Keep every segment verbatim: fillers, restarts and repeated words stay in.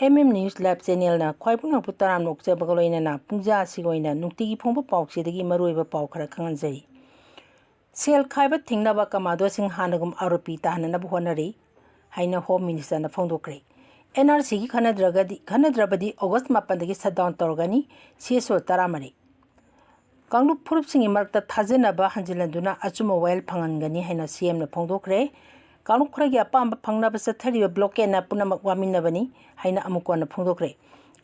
M M News Live Channelꯅ ꯈ꯭ꯋꯥꯏ ꯄꯨꯝꯅꯃꯛꯄꯨ ꯇꯔꯥꯝꯅ ꯑꯣꯛꯆꯕꯒ ꯂꯣꯏꯅꯅ ꯄꯨꯡꯖꯥ ꯑꯁꯤꯒꯤ ꯑꯣꯏꯅ ꯅꯨꯡꯇꯤꯒꯤ ꯐꯣꯡꯕ ꯄꯥꯎꯆꯦꯗꯒꯤ ꯃꯔꯨꯑꯣꯏꯕ ꯄꯥꯎ ꯈꯔ ꯈꯪꯍꯟꯖꯔꯤ꯫ ꯁꯦꯜ ꯈꯥꯏꯕ ꯊꯤꯡꯅꯕ ꯀꯃꯥꯟꯗꯣꯁꯤꯡ ꯍꯥꯟꯅꯒꯨꯝ ꯑꯥꯔꯣꯄꯤ ꯇꯥꯍꯟꯅꯅꯕ ꯍꯣꯠꯅꯔꯤ ꯍꯥꯏꯅ ꯍꯣꯝ ꯃꯤꯅꯤꯁꯇꯔꯅ ꯐꯣꯡꯗꯣꯛꯈ꯭ꯔꯦ꯫ ꯑꯦꯟ ꯑꯥꯔ ꯁꯤꯒꯤ ꯈꯟꯅꯗ꯭ꯔꯒꯗꯤ, ꯈꯟꯅꯗ꯭ꯔꯕꯗꯤ ꯑꯣꯒꯁ ꯃꯥꯄꯟꯗꯒꯤ ꯁꯠꯗꯥꯎꯟ ꯇꯧꯔꯒꯅꯤ, ꯁꯤ ꯑꯦꯁ ꯑꯣ ꯇꯔꯥꯃꯔꯤ꯫ ꯀꯥꯡꯂꯨꯞ ꯐꯨꯔꯨꯞꯁꯤꯡꯒꯤ ꯃꯔꯛꯇ ꯊꯥꯖꯅꯕ ꯍꯟꯖꯤꯜꯍꯟꯗꯨꯅ ꯑꯆꯨꯝꯕ ꯋꯥꯌꯦꯜ ꯐꯪꯍꯟꯒꯅꯤ ꯍꯥꯏꯅ ꯁꯤ ꯑꯦꯝꯅ ꯐꯣꯡꯗꯣꯛꯈ꯭ꯔꯦ꯫ ꯀꯥꯡꯂꯨꯞ ꯈꯔꯒꯤ ꯑꯄꯥꯝꯕ ꯐꯪꯅꯕ ꯆꯠꯊꯔꯤꯕ ꯕ꯭ꯂꯣꯀꯦꯠꯅ ꯄꯨꯝꯅꯃꯛ ꯋꯥꯃꯤꯟꯅꯕꯅꯤ ꯍꯥꯏꯅ ꯑꯃꯨꯛ ꯀꯣꯟꯅ ꯐꯣꯡꯗꯣꯛꯈ꯭ꯔꯦ꯫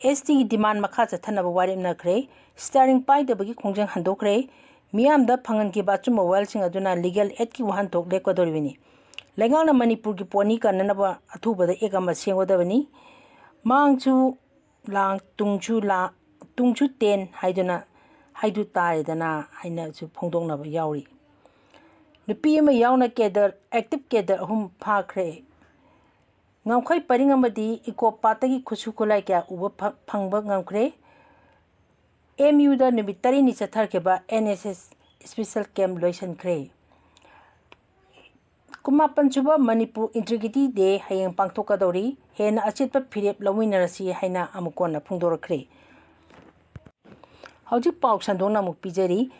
ꯑꯦꯁ ꯇꯤꯒꯤ ꯗꯤꯃꯥꯟ ꯃꯈꯥ ꯆꯠꯊꯅꯕ ꯋꯥꯔꯦꯞꯅꯈ꯭ꯔꯦ꯫ ꯁ꯭ꯇꯤꯌꯥꯔꯤꯡ ꯄꯥꯏꯗꯕꯒꯤ ꯈꯣꯡꯖꯪ ꯍꯟꯗꯣꯛꯈ꯭ꯔꯦ꯫ ꯃꯤꯌꯥꯝꯗ ꯐꯪꯍꯟꯈꯤꯕ ꯑꯆꯨꯝꯕ ꯋꯥꯌꯦꯜꯁꯤꯡ ꯑꯗꯨꯅ ꯂꯤꯒꯦꯜ ꯑꯦꯗꯀꯤ ꯋꯥꯍꯟꯊꯣꯛ ꯂꯦꯞꯀꯗꯧꯔꯤꯕꯅꯤ꯫ ꯂꯩꯉꯥꯛꯅ ꯃꯅꯤꯄꯨꯔꯒꯤ ꯄꯣꯠꯅꯤ ꯀꯟꯅꯅꯕ ꯑꯊꯨꯕꯗ ꯑꯦꯛ ꯑꯃ ꯁꯦꯝꯒꯗꯕꯅꯤ꯫ ꯃꯥꯡꯁꯨ ꯂꯥꯡ, ꯇꯨꯡꯁꯨ ꯂꯥ-, ꯇꯨꯡꯁꯨ ꯇꯦꯟ ꯍꯥꯏꯗꯨꯅ ꯍꯥꯏꯗꯨ ꯇꯥꯔꯦꯗꯅ ꯍꯥꯏꯅꯁꯨ ꯐꯣꯡꯗꯣꯛꯅꯕ ꯌꯥꯎꯔꯤ꯫ ꯅꯨꯄꯤ ꯑꯃ ꯌꯥꯎꯅ ꯀꯦꯗꯔ, ꯑꯦꯛꯇꯤꯚ ꯀꯦꯗꯔ ꯑꯍꯨꯝ ꯐꯥꯈ꯭ꯔꯦ꯫ ꯉꯝꯈꯩ ꯄꯔꯤꯡ ꯑꯃꯗꯤ ꯏꯀꯣ ꯄꯥꯠꯇꯒꯤ ꯈꯨꯠꯁꯨ ꯈꯨꯠꯂꯥꯏ ꯀꯌꯥ ꯎꯕ ꯐ-, ꯐꯪꯕ ꯉꯝꯈ꯭ꯔꯦ꯫ ꯑꯦꯝ ꯌꯨꯗ ꯅꯨꯃꯤꯠ ꯇꯔꯦꯠꯅꯤ ꯆꯠꯊꯈꯤꯕ N S S special camp ꯂꯣꯏꯁꯤꯟꯈ꯭ꯔꯦ꯫ ꯀꯨꯟꯃꯥꯄꯟ ꯁꯨꯕ ꯃꯅꯤꯄꯨꯔ ꯏꯟꯇꯤꯒ꯭ꯔꯤꯇꯤ ꯗꯦ ꯍꯌꯦꯡ ꯄꯥꯡꯊꯣꯛꯀꯗꯧꯔꯤ꯫ ꯍꯦꯟꯅ ꯑꯆꯦꯠꯄ ꯐꯤꯔꯦꯞ ꯂꯧꯃꯤꯟꯅꯔꯁꯤ ꯍꯥꯏꯅ ꯑꯃꯨꯛ ꯀꯣꯟꯅ ꯐꯣꯡꯗꯣꯔꯛꯈ꯭ꯔꯦ꯫ ꯍꯧꯖꯤꯛ ꯄꯥꯎ ꯁꯟꯗꯣꯛꯅ ꯑꯃꯨꯛ ꯄꯤꯖꯔꯤ꯫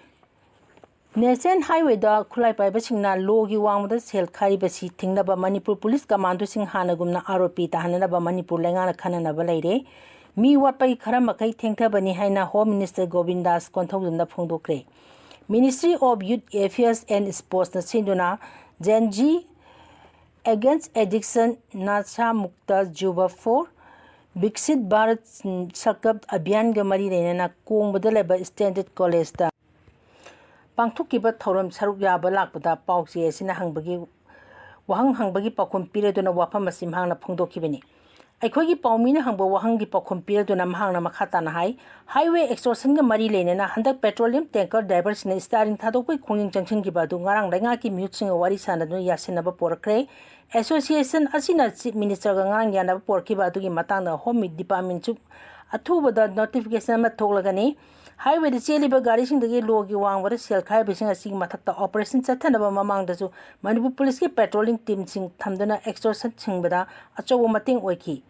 ꯅꯦꯁꯅꯦꯜ ꯍꯥꯏꯋꯦꯗ ꯈꯨꯠꯂꯥꯏ ꯄꯥꯏꯕꯁꯤꯡꯅ ꯂꯣꯒꯤ ꯋꯥꯡꯃꯗ ꯁꯦꯜ ꯈꯥꯏꯔꯤꯕꯁꯤ ꯊꯤꯡꯅꯕ ꯃꯅꯤꯄꯨꯔ ꯄꯨꯂꯤꯁ ꯀꯃꯥꯟꯗꯣꯁꯤꯡ ꯍꯥꯟꯅꯒꯨꯝꯅ ꯑꯥꯔꯣꯄꯤ ꯇꯥꯍꯟꯅꯅꯕ ꯃꯅꯤꯄꯨꯔ ꯂꯩꯉꯥꯛꯅ ꯈꯟꯅꯅꯕ ꯂꯩꯔꯦ꯫ ꯃꯤ ꯋꯥꯠꯄꯒꯤ ꯈꯔ ꯃꯈꯩ ꯊꯦꯡꯊꯕꯅꯤ ꯍꯥꯏꯅ ꯍꯣꯝ ꯃꯤꯅꯤꯁꯇꯔ ꯒꯣꯕꯤꯟꯗꯥꯁ ꯀꯣꯟꯊꯧꯖꯝꯅ ꯐꯣꯡꯗꯣꯛꯈ꯭ꯔꯦ꯫ Ministry of Youth Affairs and Sportsꯅ ꯁꯤꯟꯗꯨꯅ Gen Z Against Addiction, Nasha Mukta Yuva for Viksit Bharat Sankalp Abhiyanꯒ ꯃꯔꯤ ꯂꯩꯅꯅ ꯀꯣꯡꯕꯗ ꯂꯩꯕ ꯁ꯭ꯇꯦꯟꯗꯔꯗ ꯀꯣꯂꯦꯖꯇ ꯄꯥꯡꯊꯣꯛꯈꯤꯕ ꯊꯧꯔꯝ ꯁꯔꯨꯛ ꯌꯥꯕ ꯂꯥꯛꯄꯗ ꯄꯥꯎ ꯆꯦ ꯑꯁꯤꯅ ꯍꯪꯕꯒꯤ, ꯋꯥꯍꯪ ꯍꯪꯕꯒꯤ ꯄꯥꯎꯈꯨꯝ ꯄꯤꯔꯗꯨꯅ ꯋꯥꯐꯝ ꯑꯁꯤ ꯃꯍꯥꯛꯅ ꯐꯣꯡꯗꯣꯛꯈꯤꯕꯅꯤ꯫ ꯑꯩꯈꯣꯏꯒꯤ ꯄꯥꯎꯃꯤꯅ ꯍꯪꯕ ꯋꯥꯍꯪꯒꯤ ꯄꯥꯎꯈꯨꯝ ꯄꯤꯔꯗꯨꯅ ꯃꯍꯥꯛꯅ ꯃꯈꯥ ꯇꯥꯅ ꯍꯥꯏ, highway extortionꯒ ꯃꯔꯤ ꯂꯩꯅꯅ ꯍꯟꯗꯛ petroleum tanker driverꯁꯤꯡꯅ ꯁ꯭ꯇꯤꯌꯥꯔꯤꯡ ꯊꯥꯗꯣꯛꯄꯒꯤ ꯈꯣꯡꯖꯪ ꯆꯪꯁꯤꯟꯈꯤꯕ ꯑꯗꯨ ꯉꯔꯥꯡ ꯂꯩꯉꯥꯛꯀꯤ ꯃꯤꯍꯨꯠꯁꯤꯡꯒ ꯋꯥꯔꯤ ꯁꯥꯟꯅꯗꯨꯅ ꯌꯥꯁꯤꯟꯅꯕ ꯄꯣꯔꯛꯈ꯭ꯔꯦ꯫ Association ꯑꯁꯤꯅ Chief Ministerꯒ ꯉꯔꯥꯡ ꯌꯥꯅꯕ ꯄꯣꯔꯛꯈꯤꯕ ꯑꯗꯨꯒꯤ ꯃꯇꯥꯡꯗ Home Departmentꯁꯨ ꯑꯊꯨꯕꯗ notification ꯑꯃ ꯊꯣꯛꯂꯒꯅꯤ꯫ Highwayꯗ ꯆꯦꯜꯂꯤꯕ ꯒꯥꯔꯤꯁꯤꯡꯗꯒꯤ ꯂꯣꯒꯤ ꯋꯥꯡꯃꯗ ꯁꯦꯜ ꯈꯥꯏꯕꯁꯤꯡ ꯑꯁꯤꯒꯤ ꯃꯊꯛꯇ operation ꯆꯠꯊꯅꯕ ꯃꯃꯥꯡꯗꯁꯨ ꯃꯅꯤꯄꯨꯔ ꯄꯨꯂꯤꯁꯀꯤ patrolling teamꯁꯤꯡ ꯊꯝꯗꯨꯅ extortion ꯊꯤꯡꯕꯗ ꯑꯆꯧꯕ ꯃꯇꯦꯡ ꯑꯣꯏꯈꯤ꯫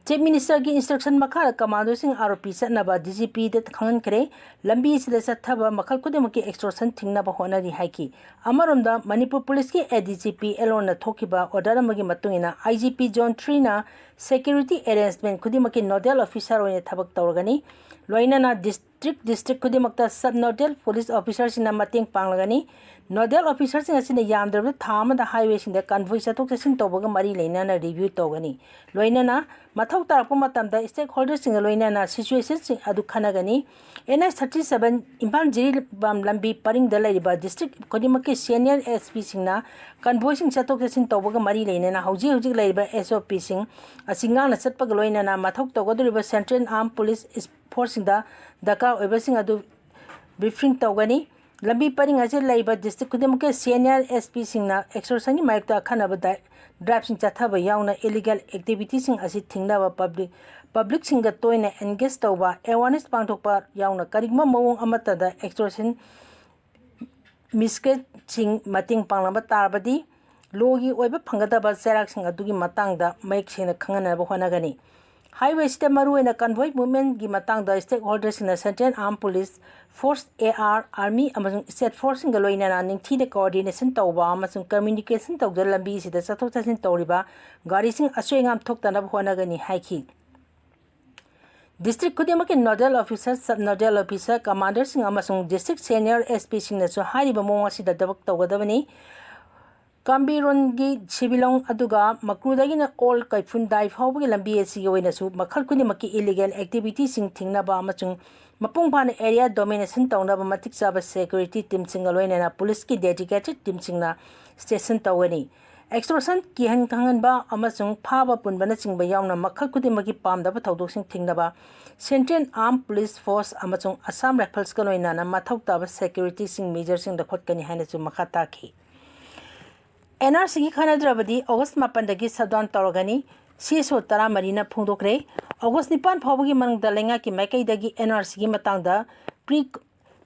Chief Minister ꯒꯤ instruction ꯃꯈꯥꯗ commandoꯁꯤꯡ ꯑꯥꯔꯣꯄꯤ ꯆꯠꯅꯕ D G P ꯗ ꯈꯪꯍꯟꯈ꯭ꯔꯦ꯫ ꯂꯝꯕꯤ ꯑꯁꯤꯗ ꯆꯠꯊꯕ ꯃꯈꯜ ꯈꯨꯗꯤꯡꯃꯛꯀꯤ extortion ꯊꯤꯡꯅꯕ ꯍꯣꯠꯅꯔꯤ ꯍꯥꯏꯈꯤ꯫ ꯑꯃꯔꯣꯝꯗ, ꯃꯅꯤꯄꯨꯔ ꯄꯨꯂꯤꯁꯀꯤ A D G P ꯑꯦꯂꯣꯟꯅ ꯊꯣꯛꯈꯤꯕ order ꯑꯃꯒꯤ ꯃꯇꯨꯡ ꯏꯟꯅ, I G P Zone three ꯅ security arrangement ꯈꯨꯗꯤꯡꯃꯛꯀꯤ nodal officer ꯑꯣꯏꯅ ꯊꯕꯛ ꯇꯧꯔꯒꯅꯤ꯫ ꯂꯣꯏꯅꯅ district district ꯈꯨꯗꯤꯡꯃꯛꯇ sub nodal police officerꯁꯤꯡꯅ ꯃꯇꯦꯡ ꯄꯥꯡꯂꯒꯅꯤ꯫ Nodal officerꯁꯤꯡ ꯑꯁꯤꯅ ꯌꯥꯝꯗ꯭ꯔꯕꯗ ꯊꯥ ꯑꯃꯗ highwayꯁꯤꯡꯗ convoy ꯆꯠꯊꯣꯛ ꯆꯠꯁꯤꯟ ꯇꯧꯕꯒ ꯃꯔꯤ ꯂꯩꯅꯅ review ꯇꯧꯒꯅꯤ꯫ ꯂꯣꯏꯅꯅ ꯃꯊꯧ ꯇꯥꯔꯛꯄ ꯃꯇꯝꯗ stakeholderꯁꯤꯡꯒ ꯂꯣꯏꯅꯅ situationꯁꯤꯡ ꯑꯗꯨ ꯈꯟꯅꯒꯅꯤ꯫ N H thirty seven Imphal Jiribam ꯂꯝꯕꯤ ꯄꯔꯤꯡꯗ ꯂꯩꯔꯤꯕ district ꯈꯨꯗꯤꯡꯃꯛꯀꯤ senior S P ꯁꯤꯡꯅ convoyꯁꯤꯡ ꯆꯠꯊꯣꯛ ꯆꯠꯁꯤꯟ ꯇꯧꯕꯒ ꯃꯔꯤ ꯂꯩꯅꯅ ꯍꯧꯖꯤꯛ ꯍꯧꯖꯤꯛ ꯂꯩꯔꯤꯕ S O Pꯁꯤꯡ ꯑꯁꯤ ꯉꯥꯛꯅ ꯆꯠꯄꯒ ꯂꯣꯏꯅꯅ ꯃꯊꯧ ꯇꯧꯒꯗꯧꯔꯤꯕ Central Armed Police Forceꯁꯤꯡꯗ ꯗꯔꯀꯥꯔ ꯑꯣꯏꯕꯁꯤꯡ ꯑꯗꯨ briefing ꯇꯧꯒꯅꯤ꯫ ꯂꯝꯕꯤ ꯄꯔꯤꯡ ꯑꯁꯤꯗ ꯂꯩꯔꯤꯕ district ꯈꯨꯗꯤꯡꯃꯛꯀꯤ senior S Pꯁꯤꯡꯅ extortionꯒꯤ ꯃꯥꯌꯣꯛꯇ ꯑꯈꯟꯅꯕ ꯗꯥꯏ-, driveꯁꯤꯡ ꯆꯠꯊꯕ ꯌꯥꯎꯅ illegal activityꯁꯤꯡ ꯑꯁꯤ ꯊꯤꯡꯅꯕ public, publicꯁꯤꯡꯒ ꯇꯣꯏꯅ engage ꯇꯧꯕ, awareness ꯄꯥꯡꯊꯣꯛꯄ ꯌꯥꯎꯅ ꯀꯔꯤꯒꯨꯝꯕ ꯃꯑꯣꯡ ꯑꯃꯠꯇꯗ extortion miscreantꯁꯤꯡ ꯃꯇꯦꯡ ꯄꯥꯡꯂꯝꯕ ꯇꯥꯔꯕꯗꯤ lawꯒꯤ ꯑꯣꯏꯕ ꯐꯪꯒꯗꯕ ꯆꯩꯔꯥꯛꯁꯤꯡ ꯑꯗꯨꯒꯤ ꯃꯇꯥꯡꯗ ꯃꯌꯦꯛ ꯁꯦꯡꯅ ꯈꯪꯍꯟꯅꯕ ꯍꯣꯠꯅꯒꯅꯤ꯫ Highwayꯁꯤꯗ ꯃꯔꯨꯑꯣꯏꯅ convoy movementꯒꯤ ꯃꯇꯥꯡꯗ stakeholderꯁꯤꯡꯅ Central Armed Police Force, A R, Army ꯑꯃꯁꯨꯡ State Forceꯁꯤꯡꯒ ꯂꯣꯏꯅꯅ ꯅꯤꯡꯊꯤꯅ coordination ꯇꯧꯕ ꯑꯃꯁꯨꯡ communication ꯇꯧꯗꯨꯅ ꯂꯝꯕꯤꯁꯤꯗ ꯆꯠꯊꯣꯛ ꯆꯠꯁꯤꯟ ꯇꯧꯔꯤꯕ ꯒꯥꯔꯤꯁꯤꯡ ꯑꯁꯣꯏ ꯑꯉꯥꯝ ꯊꯣꯛꯇꯅꯕ ꯍꯣꯠꯅꯒꯅꯤ ꯍꯥꯏꯈꯤ꯫ District ꯈꯨꯗꯤꯡꯃꯛꯀꯤ nodal officer, sub nodal officer, commanderꯁꯤꯡ ꯑꯃꯁꯨꯡ district senior S Pꯁꯤꯡꯅꯁꯨ ꯍꯥꯏꯔꯤꯕ ꯃꯑꯣꯡ ꯑꯁꯤꯗ ꯊꯕꯛ ꯇꯧꯒꯗꯕꯅꯤ꯫ ꯀꯥꯝꯕꯤꯔꯣꯟꯒꯤ ꯁꯤꯕꯤꯂꯣꯡ ꯑꯗꯨꯒ ꯃꯀ꯭ꯔꯨꯗꯒꯤꯅ ꯑꯣꯜ ꯀꯩꯐꯨꯟꯗꯥꯏ ꯐꯥꯎꯕꯒꯤ ꯂꯝꯕꯤ ꯑꯁꯤꯒꯤ ꯑꯣꯏꯅꯁꯨ ꯃꯈꯜ ꯈꯨꯗꯤꯡꯃꯛꯀꯤ illegal activityꯁꯤꯡ ꯊꯤꯡꯅꯕ ꯑꯃꯁꯨꯡ ꯃꯄꯨꯡ ꯐꯥꯅ area domination ꯇꯧꯅꯕ ꯃꯇꯤꯛ ꯆꯥꯕ security teamꯁꯤꯡꯒ ꯂꯣꯏꯅꯅ ꯄꯨꯂꯤꯁꯀꯤ dedicated teamꯁꯤꯡꯅ station ꯇꯧꯒꯅꯤ꯫ Extortion, ꯀꯤꯍꯟ ꯈꯪꯍꯟꯕ ꯑꯃꯁꯨꯡ ꯐꯥꯕ ꯄꯨꯟꯕꯅꯆꯤꯡꯕ ꯌꯥꯎꯅ ꯃꯈꯜ ꯈꯨꯗꯤꯡꯃꯛꯀꯤ ꯄꯥꯝꯗꯕ ꯊꯧꯗꯣꯛꯁꯤꯡ ꯊꯤꯡꯅꯕ Central Armed Police Force ꯑꯃꯁꯨꯡ Assam Riflesꯀ ꯂꯣꯏꯅꯅ ꯃꯊꯧ ꯇꯥꯕ securityꯁꯤꯡ measureꯁꯤꯡ ꯂꯧꯈꯠꯀꯅꯤ ꯍꯥꯏꯅꯁꯨ ꯃꯈꯥ ꯇꯥꯈꯤ꯫ N R Cꯒꯤ ꯈꯟꯅꯗ꯭ꯔꯕꯗꯤ August ꯃꯥꯄꯟꯗꯒꯤ shutdown ꯇꯧꯔꯒꯅꯤ꯫ C S O ꯇꯔꯥꯃꯔꯤꯅ ꯐꯣꯡꯗꯣꯛꯈ꯭ꯔꯦ꯫ August ꯅꯤꯄꯥꯟ ꯐꯥꯎꯕꯒꯤ ꯃꯅꯨꯡꯗ ꯂꯩꯉꯥꯛꯀꯤ ꯃꯥꯏꯀꯩꯗꯒꯤ N R Cꯒꯤ ꯃꯇꯥꯡꯗ pre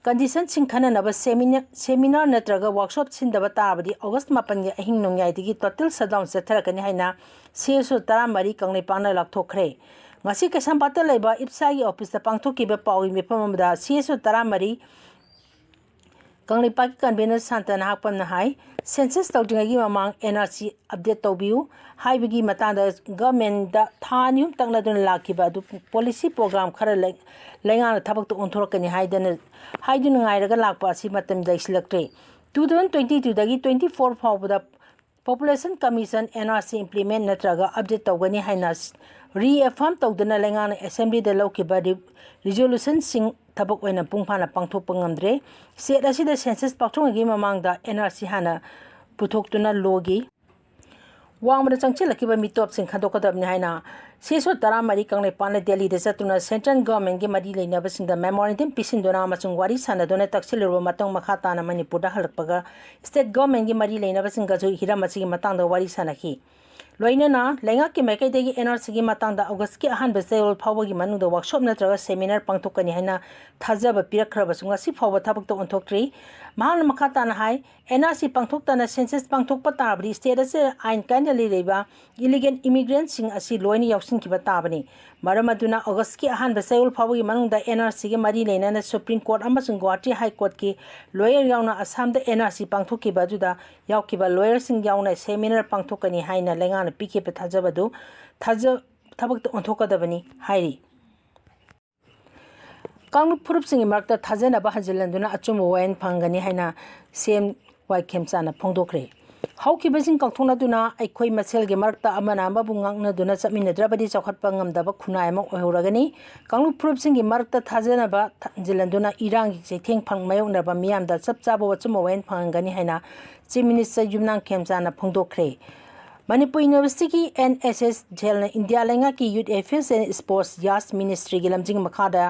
ꯀꯟꯗꯤꯁꯟꯁꯤꯡ ꯈꯟꯅꯅꯕ ꯁꯦꯃꯤꯅꯥ-, ꯁꯦꯃꯤꯅꯥꯔ ꯅꯠꯇ꯭ꯔꯒ ꯋꯥꯔꯛꯁꯣꯞ ꯁꯤꯟꯗꯕ ꯇꯥꯔꯕꯗꯤ ꯑꯣꯒꯁ ꯃꯥꯄꯟꯒꯤ ꯑꯍꯤꯡ ꯅꯣꯡꯌꯥꯏꯗꯒꯤ ꯇꯣꯇꯦꯜ ꯁꯠꯗꯥꯎꯟ ꯆꯠꯊꯔꯛꯀꯅꯤ ꯍꯥꯏꯅ ꯁꯤ ꯑꯦꯁ ꯑꯣ ꯇꯔꯥꯃꯔꯤ ꯀꯪꯂꯩꯄꯥꯛꯅ ꯂꯥꯎꯊꯣꯛꯈ꯭ꯔꯦ꯫ ꯉꯁꯤ ꯀꯩꯁꯥꯝꯄꯥꯠꯇ ꯂꯩꯕ ꯏꯞꯁꯥꯒꯤ ꯑꯣꯐꯤꯁꯇ ꯄꯥꯡꯊꯣꯛꯈꯤꯕ ꯄꯥꯎꯒꯤ ꯃꯤꯐꯝ ꯑꯃꯗ ꯁꯤ ꯑꯦꯁ ꯑꯣ ꯇꯔꯥꯃꯔꯤ ꯀꯪꯂꯩꯄꯥꯛꯀꯤ ꯀꯟꯚꯦꯅꯔ ꯁꯥꯟꯇ ꯅꯍꯥꯛꯄꯝꯅ ꯍꯥꯏ, ꯁꯦꯟꯁꯁ ꯇꯧꯗ꯭ꯔꯤꯉꯩꯒꯤ ꯃꯃꯥꯡ ꯑꯦꯟ ꯑꯥꯔ ꯁꯤ ꯑꯞꯗꯦꯠ ꯇꯧꯕꯤꯌꯨ ꯍꯥꯏꯕꯒꯤ ꯃꯇꯥꯡꯗ ꯒꯚꯔꯟꯃꯦꯟꯗ ꯊꯥ ꯑꯅꯤ ꯑꯍꯨꯝ ꯇꯛꯅꯗꯨꯅ ꯂꯥꯛꯈꯤꯕ ꯑꯗꯨ ꯄꯣꯂꯤꯁꯤ ꯄ꯭ꯔꯣꯒ꯭ꯔꯥꯝ ꯈꯔ ꯂꯩ-, ꯂꯩꯉꯥꯛꯅ ꯊꯕꯛꯇ ꯑꯣꯟꯊꯣꯔꯛꯀꯅꯤ ꯍꯥꯏꯗꯅ, ꯍꯥꯏꯗꯨꯅ ꯉꯥꯏꯔꯒ ꯂꯥꯛꯄ ꯑꯁꯤ ꯃꯇꯝ ꯂꯩꯁꯤꯜꯂꯛꯇ꯭ꯔꯦ꯫ ꯇꯨ ꯊꯥꯎꯖꯟ ꯇ꯭ꯋꯦꯟꯇꯤ ꯇꯨꯗꯒꯤ ꯇ꯭ꯋꯦꯟꯇꯤ ꯐꯣꯔ ꯐꯥꯎꯕꯗ population commission N R C implement ꯅꯠꯇ꯭ꯔꯒ ꯑꯞꯗꯦꯠ ꯇꯧꯒꯅꯤ ꯍꯥꯏꯅ ꯔꯤꯑꯦꯐꯥꯔꯝ ꯇꯧꯗꯨꯅ ꯂꯩꯉꯥꯛꯅ ꯑꯦꯁꯦꯝꯕ꯭ꯂꯤꯗ ꯂꯧꯈꯤꯕ ꯔꯤ-, ꯔꯤꯖꯣꯂꯨꯁꯟꯁꯤꯡ ꯊꯕꯛ ꯑꯣꯏꯅ ꯄꯨꯡ ꯐꯥꯅ ꯄꯥꯡꯊꯣꯛꯄ ꯉꯝꯗ꯭ꯔꯦ꯫ ꯁ꯭ꯇꯦꯠ ꯑꯁꯤꯗ ꯁꯦꯟꯁꯁ ꯄꯥꯡꯊꯣꯛꯇ꯭ꯔꯤꯉꯩꯒꯤ ꯃꯃꯥꯡꯗ ꯑꯦꯟ ꯑꯥꯔ ꯁꯤ ꯍꯥꯟꯅ ꯄꯨꯊꯣꯛꯇꯨꯅ ꯂꯣꯒꯤ ꯋꯥꯡꯃꯗ ꯆꯪꯁꯤꯜꯂꯛꯈꯤꯕ ꯃꯤꯇꯣꯞꯁꯤꯡ ꯈꯟꯗꯣꯛꯀꯗꯕꯅꯤ ꯍꯥꯏꯅ ꯁꯤ ꯑꯦꯁ ꯑꯣ ꯇꯔꯥꯃꯔꯤ ꯀꯪꯂꯩꯄꯥꯛꯅ ꯗꯦꯜꯂꯤꯗ ꯆꯠꯇꯨꯅ ꯁꯦꯟꯇ꯭ꯔꯦꯜ ꯒꯚꯔꯟꯃꯦꯟꯠꯀꯤ ꯃꯔꯤ ꯂꯩꯅꯕꯁꯤꯡꯗ ꯃꯦꯃꯣꯔꯦꯟꯗꯝ ꯄꯤꯁꯤꯟꯗꯨꯅ ꯑꯃꯁꯨꯡ ꯋꯥꯔꯤ ꯁꯥꯟꯅꯗꯨꯅ ꯇꯛꯁꯤꯜꯂꯨꯔꯕ ꯃꯇꯨꯡ ꯃꯈꯥ ꯇꯥꯅ ꯃꯅꯤꯄꯨꯔꯗ ꯍꯜꯂꯛꯄꯒ ꯁ꯭ꯇꯦꯠ ꯒꯚꯔꯟꯃꯦꯟꯠꯀꯤ ꯃꯔꯤ ꯂꯩꯅꯕꯁꯤꯡꯒꯁꯨ ꯍꯤꯔꯝ ꯑꯁꯤꯒꯤ ꯃꯇꯥꯡꯗ ꯋꯥꯔꯤ ꯁꯥꯟꯅꯈꯤ꯫ ꯂꯣꯏꯅꯅ ꯂꯩꯉꯥꯛꯀꯤ ꯃꯥꯏꯀꯩꯗꯒꯤ ꯑꯦꯟ ꯑꯥꯔ ꯁꯤꯒꯤ ꯃꯇꯥꯡꯗ ꯑꯣꯒꯁꯀꯤ ꯑꯍꯥꯟꯕ ꯆꯌꯣꯜ ꯐꯥꯎꯕꯒꯤ ꯃꯅꯨꯡꯗ ꯋꯥꯔꯛꯁꯣꯞ ꯅꯠꯇ꯭ꯔꯒ ꯁꯦꯃꯤꯅꯥꯔ ꯄꯥꯡꯊꯣꯛꯀꯅꯤ ꯍꯥꯏꯅ ꯊꯥꯖꯕ ꯄꯤꯔꯛꯈ꯭ꯔꯕꯁꯨ ꯉꯁꯤ ꯐꯥꯎꯕ ꯊꯕꯛꯇ ꯑꯣꯟꯊꯣꯛꯇ꯭ꯔꯤ꯫ ꯃꯍꯥꯛꯅ ꯃꯈꯥ ꯇꯥꯅ ꯍꯥꯏ, ꯑꯦꯟ ꯑꯥꯔ ꯁꯤ ꯄꯥꯡꯊꯣꯛꯇꯅ ꯁꯦꯟꯁꯁ ꯄꯥꯡꯊꯣꯛꯄ ꯇꯥꯔꯕꯗꯤ ꯁ꯭ꯇꯦꯠ ꯑꯁꯤꯗ ꯑꯥꯏꯟ ꯀꯥꯏꯅ ꯂꯩꯔꯤꯕ ꯏꯂꯤꯒꯦꯜ ꯏꯃꯤꯒ꯭ꯔꯦꯟꯠꯁꯤꯡ ꯑꯁꯤ ꯂꯣꯏꯅ ꯌꯥꯎꯁꯤꯟꯈꯤꯕ ꯇꯥꯕꯅꯤ꯫ ꯃꯔꯝ ꯑꯗꯨꯅ ꯑꯣꯒꯁꯀꯤ ꯑꯍꯥꯟꯕ ꯆꯌꯣꯜ ꯐꯥꯎꯕꯒꯤ ꯃꯅꯨꯡꯗ ꯑꯦꯟ ꯑꯥꯔ ꯁꯤꯒꯤ ꯃꯔꯤ ꯂꯩꯅꯅ ꯁꯨꯄ꯭ꯔꯤꯝ ꯀꯣꯔꯠ ꯑꯃꯁꯨꯡ ꯒꯨꯋꯥꯍꯥꯇꯤ ꯍꯥꯏ ꯀꯣꯔꯠꯀꯤ ꯂꯣꯌꯔ ꯌꯥꯎꯅ ꯑꯁꯥꯝꯗ ꯑꯦꯟ ꯑꯥꯔ ꯁꯤ ꯄꯥꯡꯊꯣꯛꯈꯤꯕ ꯑꯗꯨꯗ ꯌꯥꯎꯈꯤꯕ ꯂꯣꯌꯔꯁꯤꯡ ꯌꯥꯎꯅ ꯁꯦꯃꯤꯅꯥꯔ ꯄꯥꯡꯊꯣꯛꯀꯅꯤ ꯍꯥꯏꯅ ꯂꯩꯉꯥꯛꯅ ꯄꯤꯈꯤꯕ ꯊꯥꯖꯕꯗꯨ ꯊꯥꯖ-, ꯊꯕꯛꯇ ꯑꯣꯟꯊꯣꯛꯀꯗꯕꯅꯤ ꯍꯥꯏꯔꯤ꯫ ꯀꯥꯡꯂꯨꯞ ꯐꯨꯔꯨꯞꯁꯤꯡꯒꯤ ꯃꯔꯛꯇ ꯊꯥꯖꯅꯕ ꯍꯟꯖꯤꯜꯍꯟꯗꯨꯅ ꯑꯆꯨꯝꯕ ꯋꯥꯌꯦꯜ ꯐꯪꯒꯅꯤ ꯍꯥꯏꯅ ꯁꯤ ꯑꯦꯝ ꯋꯥꯏ ꯈꯦꯝꯆꯥꯅ ꯐꯣꯡꯗꯣꯛꯈ꯭ꯔꯦ꯫ ꯍꯧꯈꯤꯕꯁꯤꯡ ꯀꯥꯎꯊꯣꯛꯅꯗꯨꯅ ꯑꯩꯈꯣꯏ ꯃꯁꯦꯜꯒꯤ ꯃꯔꯛꯇ ꯑꯃꯅ ꯑꯃꯕꯨ ꯉꯥꯛꯅꯗꯨꯅ ꯆꯠꯃꯤꯟꯅꯗ꯭ꯔꯕꯗꯤ ꯆꯥꯎꯈꯠꯄ ꯉꯝꯗꯕ ꯈꯨꯟꯅꯥꯏ ꯑꯃ ꯑꯣꯏꯍꯧꯔꯒꯅꯤ꯫ ꯀꯥꯡꯂꯨꯞ ꯐꯨꯔꯨꯞꯁꯤꯡꯒꯤ ꯃꯔꯛꯇ ꯊꯥꯖꯅꯕ ꯊꯝꯖꯤꯜꯍꯟꯗꯨꯅ ꯏꯔꯥꯡꯒꯤ ꯆꯩꯊꯦꯡ ꯐꯪ-, ꯃꯥꯌꯣꯛꯅꯔꯕ ꯃꯤꯌꯥꯝꯗ ꯆꯞ ꯆꯥꯕ ꯑꯆꯨꯝꯕ ꯋꯥꯌꯦꯜ ꯐꯪꯍꯟꯒꯅꯤ ꯍꯥꯏꯅ ꯆꯤꯐ ꯃꯤꯅꯤꯁꯇꯔ ꯌꯨꯝꯅꯥꯝ ꯈꯦꯝꯆꯥꯅ ꯐꯣꯡꯗꯣꯛꯈ꯭ꯔꯦ꯫ ꯃꯅꯤꯄꯨꯔ ꯌꯨꯅꯤꯚꯔꯁꯤꯇꯤꯒꯤ ꯑꯦꯟ ꯑꯦꯁ ꯑꯦꯁ ꯁꯦꯜꯅ ꯏꯟꯗꯤꯌꯥ ꯂꯩꯉꯥꯛꯀꯤ ꯌꯨꯠ ꯑꯦꯐꯤꯌꯔꯁ ꯑꯦꯟ ꯁ꯭ꯄꯣꯔꯠꯁ ꯌꯥꯁ ꯃꯤꯅꯤꯁꯇ꯭ꯔꯤꯒꯤ ꯂꯝꯖꯤꯡ ꯃꯈꯥꯗ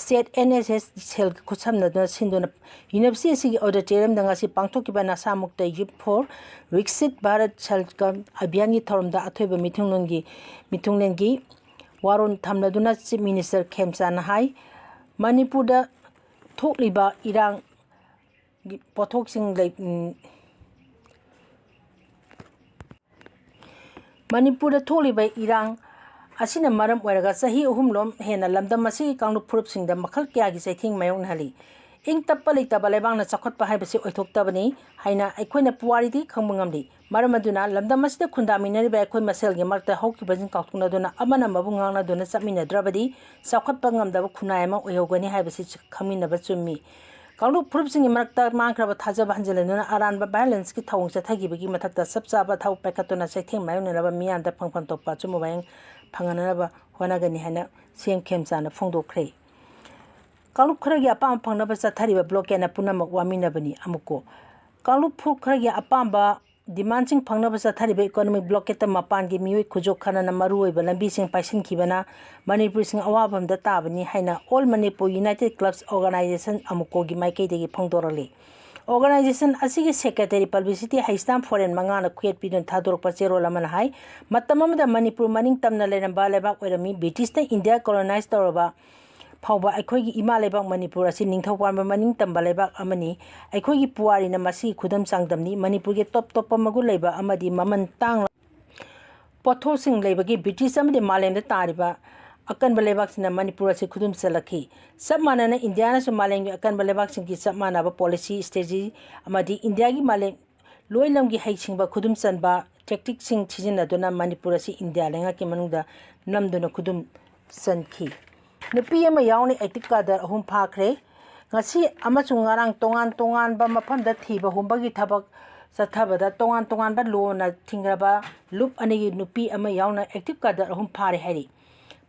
ꯁ꯭ꯇꯦꯠ ꯑꯦꯟ ꯑꯦꯁ ꯑꯦꯁ ꯁꯦꯜꯒ ꯈꯨꯠꯁꯝꯅꯗꯨꯅ ꯁꯤꯟꯗꯨꯅ ꯌꯨꯅꯤꯚꯔꯁꯤꯇꯤ ꯑꯁꯤꯒꯤ ꯑꯣꯗꯤꯇꯣꯔꯤꯌꯝꯗ ꯉꯁꯤ ꯄꯥꯡꯊꯣꯛꯈꯤꯕ ꯅꯁꯥꯃꯨꯛꯇ ꯌꯨꯠ ꯐꯣꯔ ꯋꯤꯛꯁꯤꯠ ꯚꯥꯔꯠ ꯁꯪꯀꯜꯞ ꯑꯚꯤꯌꯥꯟꯒꯤ ꯊꯧꯔꯝꯗ ꯑꯊꯣꯏꯕ ꯃꯤꯊꯨꯡꯂꯦꯟꯒꯤ, ꯃꯤꯊꯨꯡꯂꯦꯟꯒꯤ ꯋꯥꯔꯣꯜ ꯊꯝꯂꯗꯨꯅ ꯆꯤꯐ ꯃꯤꯅꯤꯁꯇꯔ ꯈꯦꯝꯆꯥꯅ ꯍꯥꯏ, ꯃꯅꯤꯄꯨꯔꯗ ꯊꯣꯛꯂꯤꯕ ꯏꯔꯥꯡꯒꯤ ꯄꯣꯠꯊꯣꯛꯁꯤꯡ ꯂꯩ-, ꯎꯝ, ꯃꯅꯤꯄꯨꯔꯗ ꯊꯣꯛꯂꯤꯕ ꯏꯔꯥꯡ ꯑꯁꯤꯅ ꯃꯔꯝ ꯑꯣꯏꯔꯒ ꯆꯍꯤ ꯑꯍꯨꯝꯂꯣꯝ ꯍꯦꯟꯅ ꯂꯝꯗꯝ ꯑꯁꯤꯒꯤ ꯀꯥꯡꯂꯨꯞ ꯐꯨꯔꯨꯞꯁꯤꯡꯗ ꯃꯈꯜ ꯀꯌꯥꯒꯤ ꯆꯩꯊꯦꯡ ꯃꯥꯌꯣꯛꯅꯍꯜꯂꯤ꯫ ꯏꯪ ꯇꯞꯄ ꯂꯩꯇꯕ ꯂꯩꯕꯥꯛꯅ ꯆꯥꯎꯈꯠꯄ ꯍꯥꯏꯕꯁꯤ ꯑꯣꯏꯊꯣꯛꯇꯕꯅꯤ ꯍꯥꯏꯅ ꯑꯩꯈꯣꯏꯅ ꯄꯨꯋꯥꯔꯤꯗꯒꯤ ꯈꯪꯕ ꯉꯝꯂꯤ꯫ ꯃꯔꯝ ꯑꯗꯨꯅ ꯂꯝꯗꯝ ꯑꯁꯤꯗ ꯈꯨꯟꯗꯥꯃꯤꯟꯅꯔꯤꯕ ꯑꯩꯈꯣꯏ ꯃꯁꯦꯜꯒꯤ ꯃꯔꯛꯇ ꯍꯧꯈꯤꯕꯁꯤꯡ ꯀꯥꯎꯊꯣꯛꯅꯗꯨꯅ ꯑꯃꯅ ꯑꯃꯕꯨ ꯉꯥꯡꯅꯗꯨꯅ ꯆꯠꯃꯤꯟꯅꯗ꯭ꯔꯕꯗꯤ ꯆꯥꯎꯈꯠꯄ ꯉꯝꯗꯕ ꯈꯨꯟꯅꯥꯏ ꯑꯃ ꯑꯣꯏꯍꯧꯒꯅꯤ ꯍꯥꯏꯕꯁꯤ ꯈꯪꯃꯤꯟꯅꯕ ꯆꯨꯝꯃꯤ꯫ ꯀꯥꯡꯂꯨꯞ ꯐꯨꯔꯨꯞꯁꯤꯡꯒꯤ ꯃꯔꯛꯇ ꯃꯥꯡꯈ꯭ꯔꯕ ꯊꯥꯖꯕ ꯍꯟꯖꯤꯜꯍꯟꯗꯨꯅ ꯑꯔꯥꯟꯕ violenceꯀꯤ ꯊꯧꯑꯣꯡ ꯆꯠꯊꯈꯤꯕꯒꯤ ꯃꯊꯛꯇ ꯆꯞ ꯆꯥꯕ ꯊꯕꯛ ꯄꯥꯏꯈꯠꯇꯨꯅ ꯆꯩꯊꯦꯡ ꯃꯥꯌꯣꯛꯅꯅꯕ ꯃꯤꯌꯥꯝꯗ ꯐꯪꯐꯝ ꯊꯣꯛꯄ ꯑꯆꯨꯝꯕ ꯋꯥꯌꯦꯜ ꯐꯪꯍꯟꯅꯅꯕ ꯍꯣꯠꯅꯒꯅꯤ ꯍꯥꯏꯅ ꯁꯤ ꯑꯦꯝ ꯈꯦꯝꯆꯥꯟꯅ ꯐꯣꯡꯗꯣꯛꯈ꯭ꯔꯦ꯫ ꯀꯥꯡꯂꯨꯞ ꯈꯔꯒꯤ ꯑꯄꯥꯝꯕ ꯐꯪꯅꯕ ꯆꯠꯊꯔꯤꯕ blockade ꯄꯨꯝꯅꯃꯛ ꯋꯥꯃꯤꯟꯅꯕꯅꯤ꯫ ꯑꯃꯨꯛꯀꯣ, ꯀꯥꯡꯂꯨꯞ ꯐꯨꯔꯨꯞ ꯈꯔꯒꯤ ꯑꯄꯥꯝꯕ demandꯁꯤꯡ ꯐꯪꯅꯕ ꯆꯠꯊꯔꯤꯕ economic blockadeꯇ ꯃꯄꯥꯟꯒꯤ ꯃꯤꯑꯣꯏ ꯈꯨꯖꯣꯞ ꯈꯔꯅ ꯃꯔꯨꯑꯣꯏꯕ ꯂꯝꯕꯤꯁꯤꯡ ꯄꯥꯏꯁꯤꯟꯈꯤꯕꯅ ꯃꯅꯤꯄꯨꯔꯤꯁꯤꯡ ꯑꯋꯥꯕ ꯑꯃꯗ ꯇꯥꯕꯅꯤ ꯍꯥꯏꯅ All Manipur United Clubs Organization, ꯑꯃꯨꯛꯀꯣꯒꯤ ꯃꯥꯏꯀꯩꯗꯒꯤ ꯐꯣꯡꯗꯣꯔꯛꯂꯤ꯫ Organization ꯑꯁꯤꯒꯤ secretary publicity ꯍꯩꯁꯇꯥꯝ ꯐꯣꯔꯦꯟ ꯃꯉꯥꯅ ꯈꯨꯌꯦꯠ ꯄꯤꯗꯨꯅ ꯊꯥꯗꯣꯔꯛꯄ ꯆꯦꯔꯣꯜ ꯑꯃꯅ ꯍꯥꯏ, ꯃꯇꯝ ꯑꯃꯗ ꯃꯅꯤꯄꯨꯔ ꯃꯅꯤꯡ ꯇꯝꯅ ꯂꯩꯔꯝꯕ ꯂꯩꯕꯥꯛ ꯑꯣꯏꯔꯝꯃꯤ꯫ ꯕ꯭ꯔꯤꯇꯤꯁꯅ ꯏꯟꯗꯤꯌꯥ colonize ꯇꯧꯔꯕ ꯐꯥꯎꯕ ꯑꯩꯈꯣꯏꯒꯤ ꯏꯃꯥ ꯂꯩꯕꯥꯛ ꯃꯅꯤꯄꯨꯔ ꯑꯁꯤ ꯅꯤꯡꯊꯧ ꯄꯥꯟꯕ ꯃꯅꯤꯡ ꯇꯝꯕ ꯂꯩꯕꯥꯛ ꯑꯃꯅꯤ꯫ ꯑꯩꯈꯣꯏꯒꯤ ꯄꯨꯋꯥꯔꯤꯅ ꯃꯁꯤꯒꯤ ꯈꯨꯗꯝ ꯆꯥꯡꯗꯝꯅꯤ꯫ ꯃꯅꯤꯄꯨꯔꯒꯤ ꯇꯣꯞ ꯇꯣꯞꯄ ꯃꯒꯨꯟ ꯂꯩꯕ ꯑꯃꯗꯤ ꯃꯃꯜ ꯇꯥꯡꯂ ꯄꯣꯠꯊꯣꯛꯁꯤꯡ ꯂꯩꯕꯒꯤ ꯕ꯭ꯔꯤꯇꯤꯁ ꯑꯃꯗꯤ ꯃꯥꯂꯦꯝꯗ ꯇꯥꯔꯤꯕ ꯑꯀꯟꯕ ꯂꯩꯕꯥꯛꯁꯤꯡꯅ ꯃꯅꯤꯄꯨꯔ ꯑꯁꯤ ꯈꯨꯗꯨꯝ ꯆꯜꯂꯛꯈꯤ꯫ ꯆꯞ ꯃꯥꯟꯅꯅ ꯏꯟꯗꯤꯌꯥꯅꯁꯨ ꯃꯥꯂꯦꯝꯒꯤ ꯑꯀꯟꯕ ꯂꯩꯕꯥꯛꯁꯤꯡꯒꯤ ꯆꯞ ꯃꯥꯟꯅꯕ policy, strategy ꯑꯃꯗꯤ ꯏꯟꯗꯤꯌꯥꯒꯤ ꯃꯥꯂꯦꯝ ꯂꯣꯏꯂꯝꯒꯤ ꯍꯩꯁꯤꯡꯕ ꯈꯨꯗꯨꯝ ꯆꯟꯕ tacticꯁꯤꯡ ꯁꯤꯖꯤꯟꯅꯗꯨꯅ ꯃꯅꯤꯄꯨꯔ ꯑꯁꯤ ꯏꯟꯗꯤꯌꯥ ꯂꯩꯉꯥꯛꯀꯤ ꯃꯅꯨꯡꯗ ꯅꯝꯗꯨꯅ ꯈꯨꯗꯨꯝ ꯆꯟꯈꯤ꯫ ꯅꯨꯄꯤ ꯑꯃ ꯌꯥꯎꯅ active cadre ꯑꯍꯨꯝ ꯐꯥꯈ꯭ꯔꯦ꯫ ꯉꯁꯤ ꯑꯃꯁꯨꯡ ꯉꯔꯥꯡ ꯇꯣꯉꯥꯟ ꯇꯣꯉꯥꯟꯕ ꯃꯐꯝꯗ ꯊꯤꯕ ꯍꯨꯝꯕꯒꯤ ꯊꯕꯛ ꯆꯠꯊꯕꯗ ꯇꯣꯉꯥꯟ ꯇꯣꯉꯥꯟꯕ ꯂꯣꯅ ꯊꯤꯡꯈ꯭ꯔꯕ ꯂꯨꯞ ꯑꯅꯤꯒꯤ ꯅꯨꯄꯤ ꯑꯃ ꯌꯥꯎꯅ active cadre ꯑꯍꯨꯝ ꯐꯥꯔꯦ ꯍꯥꯏꯔꯤ꯫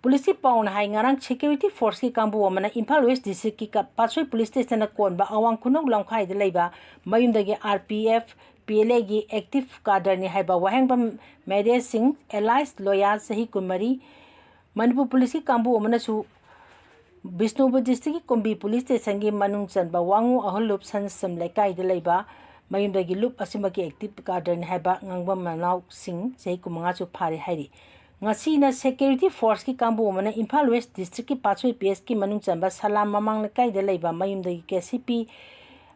ꯄꯨꯂꯤꯁꯀꯤ ꯄꯥꯎꯅ ꯍꯥꯏ, ꯉꯔꯥꯡ security forceꯀꯤ ꯀꯥꯡꯕꯨ ꯑꯃꯅ ꯏꯝꯐꯥꯜ West districtꯀꯤ ꯀ-, ꯄꯥꯠꯁꯣꯏ police stationꯅ ꯀꯣꯟꯕ ꯑꯋꯥꯡ ꯈꯨꯅꯧ ꯂꯝꯈꯥꯏꯗ ꯂꯩꯕ ꯃꯌꯨꯝꯗꯒꯤ RPF, PLAꯒꯤ active cadreꯅꯤ ꯍꯥꯏꯕ ꯋꯥꯍꯦꯡꯕꯝ ꯃꯦꯔꯦ ꯁꯤꯡ, alias ꯂꯣꯌꯥ, ꯆꯍꯤ ꯀꯨꯟꯃꯔꯤ, ꯃꯅꯤꯄꯨꯔ ꯄꯨꯂꯤꯁꯀꯤ ꯀꯥꯡꯕꯨ ꯑꯃꯅꯁꯨ ꯕꯤꯁꯅꯨꯄꯨꯔ districtꯀꯤ ꯀꯨꯝꯕꯤ police stationꯒꯤ ꯃꯅꯨꯡ ꯆꯟꯕ ꯋꯥꯉꯨ ꯑꯍꯜꯂꯨꯞ ꯁꯟꯁꯝ ꯂꯩꯀꯥꯏꯗ ꯂꯩꯕ ꯃꯌꯨꯝꯗꯒꯤ ꯂꯨꯞ ꯑꯁꯤꯃꯛꯀꯤ active cadreꯅꯤ ꯍꯥꯏꯕ ꯉꯥꯡꯕꯝ ꯃꯅꯥꯎꯁꯤꯡ, ꯆꯍꯤ ꯀꯨꯟꯃꯉꯥꯁꯨ ꯐꯥꯔꯦ ꯍꯥꯏꯔꯤ꯫ ꯉꯁꯤꯅ security forceꯀꯤ ꯀꯥꯡꯕꯨ ꯑꯃꯅ ꯏꯝꯐꯥꯜ West districtꯀꯤ ꯄꯥꯠꯁꯣꯏ P Sꯀꯤ ꯃꯅꯨꯡ ꯆꯟꯕ ꯁꯂꯥꯝ ꯃꯃꯥꯡ ꯂꯩꯀꯥꯏꯗ ꯂꯩꯕ ꯃꯌꯨꯝꯗꯒꯤ K C P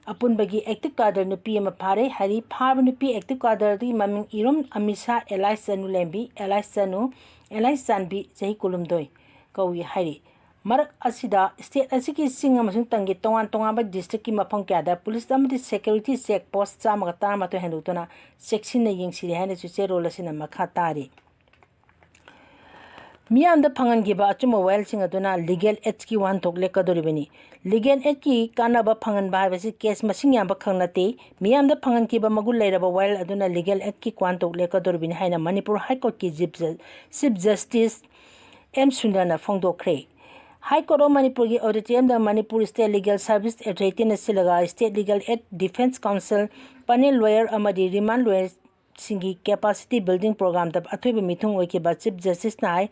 ꯑꯄꯨꯟꯕꯒꯤ active cadre ꯅꯨꯄꯤ ꯑꯃ ꯐꯥꯔꯦ ꯍꯥꯏꯔꯤ꯫ ꯐꯥꯔꯕ ꯅꯨꯄꯤ active cadreꯗꯨꯒꯤ ꯃꯃꯤꯡ ꯏꯔꯨꯝ ꯑꯃꯤꯁꯥ alias ꯆꯅꯨ ꯂꯦꯝꯕꯤ alias ꯆꯅꯨ alias ꯆꯥꯟꯕꯤ, ꯆꯍꯤ ꯀꯨꯟꯍꯨꯝꯗꯣꯏ ꯀꯧꯏ ꯍꯥꯏꯔꯤ꯫ ꯃꯔꯛ ꯑꯁꯤꯗ state ꯑꯁꯤꯒꯤ ꯆꯤꯡ ꯑꯃꯁꯨꯡ ꯇꯝꯒꯤ ꯇꯣꯉꯥꯟ ꯇꯣꯉꯥꯟꯕ districtꯀꯤ ꯃꯐꯝ ꯀꯌꯥꯗ police ꯑꯃꯗꯤ security check post ꯆꯥꯝꯃꯒ ꯇꯔꯥꯃꯥꯊꯣꯏ ꯍꯦꯟꯗꯣꯛꯇꯨꯅ ꯆꯦꯛꯁꯤꯟꯅ ꯌꯦꯡꯁꯤꯜꯂꯤ ꯍꯥꯏꯅꯁꯨ ꯆꯦꯔꯣꯜ ꯑꯁꯤꯅ ꯃꯈꯥ ꯇꯥꯔꯤ꯫ ꯃꯤꯌꯥꯝꯗ ꯐꯪꯍꯟꯈꯤꯕ ꯑꯆꯨꯝꯕ ꯋꯥꯌꯦꯜꯁꯤꯡ ꯑꯗꯨꯅ legal aidꯀꯤ ꯋꯥꯍꯟꯊꯣꯛ ꯂꯦꯞꯀꯗꯧꯔꯤꯕꯅꯤ꯫ Legal aidꯀꯤ ꯀꯥꯟꯅꯕ ꯐꯪꯍꯟꯕ ꯍꯥꯏꯕꯁꯤ case ꯃꯁꯤꯡ ꯌꯥꯝꯕ ꯈꯛ ꯅꯠꯇꯦ꯫ ꯃꯤꯌꯥꯝꯗ ꯐꯪꯍꯟꯈꯤꯕ ꯃꯒꯨꯟ ꯂꯩꯔꯕ ꯋꯥꯌꯦꯜ ꯑꯗꯨꯅ legal aidꯀꯤ ꯋꯥꯍꯟꯊꯣꯛ ꯂꯦꯞꯀꯗꯧꯔꯤꯕꯅꯤ ꯍꯥꯏꯅ ꯃꯅꯤꯄꯨꯔ High Courtꯀꯤ Chief Ju-, Chief Justice M ꯁꯨꯟꯗꯔꯅ ꯐꯣꯡꯗꯣꯛꯈ꯭ꯔꯦ꯫ High Court of ꯃꯅꯤꯄꯨꯔꯒꯤ auditoriumꯗ Manipur State Legal Service Authorityꯅ ꯁꯤꯜꯂꯒ State Legal Aid Defence Counsel, panel lawyer ꯑꯃꯗꯤ remand lawyerꯁꯤꯡꯒꯤ capacity building programꯗ ꯑꯊꯣꯏꯕ ꯃꯤꯊꯨꯡ ꯑꯣꯏꯈꯤꯕ Chief Justiceꯅ ꯍꯥꯏ,